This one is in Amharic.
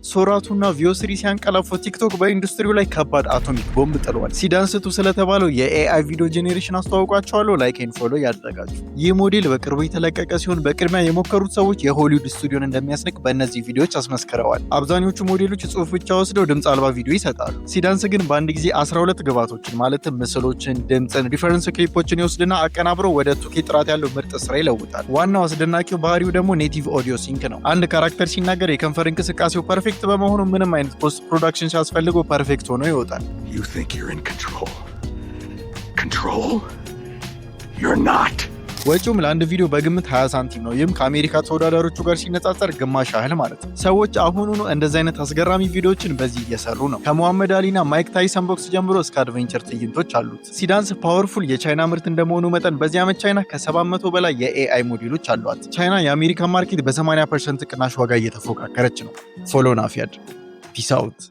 Sora 2 እና Veo 3 ሲያንቀላፉ ቲክቶክ በኢንዱስትሪው ላይ ከባድ atomic bomb ጥለዋል። Seedance 2 ስለተባለው የ AI video generation አስተዋውቋቸዋለሁ። Like and follow ያድርጋችሁ። ይህ ሞዴል በቅርቡ የተለቀቀ ሲሆን በቅድሚያ የሞከሩት ሰዎች የሆሊውድ ስቱዲዮን እንደሚያስንቅ በእነዚህ ቪዲዮዎች አስመስክረዋል። አብዛኞቹ ሞዴሎች ጽሁፍ ብቻ ወስደው ድምፅ አልባ ቪዲዮ ይሰጣሉ። Seedance ግን በአንድ ጊዜ 12 ግብዓቶችን ማለትም ምስሎችን፣ ድምፅን፣ reference ክሊፖችን ይወስድና አቀናብሮ ወደ 2K ጥራት ያለው ምርጥ ስራ ይለውጣል። ዋናው አስደናቂው ባህሪው ደግሞ native audio sync ነው። አንድ character ሲናገር የከንፈር እንቅስቃሴው perfect በመሆኑ ምንም አይነት post production ሳያስፈልገው perfect ሆኖ ይወጣል። You think you're in control. Control? You're not. ወጪውም ለአንድ ቪዲዮ በግምት 20 ሳንቲም ነው። ይህም ከአሜሪካ ተወዳዳሪዎቹ ጋር ሲነጻጸር ግማሽ ያህል ማለት ነው። ሰዎች አሁኑኑ እንደዚህ አይነት አስገራሚ ቪዲዮዎችን በዚህ እየሰሩ ነው። ከሙሐመድ አሊና ማይክ ታይሰን ቦክስ ጀምሮ እስከ adventure ትዕይንቶች አሉት። Seedance powerful የቻይና ምርት እንደመሆኑ መጠን በዚህ ዓመት ቻይና ከ700 በላይ የ AI ሞዴሎች አሏት። ቻይና የአሜሪካን market በ80% ቅናሽ ዋጋ እየተፎካከረች ነው። Follow ናፊያድ። Peace out.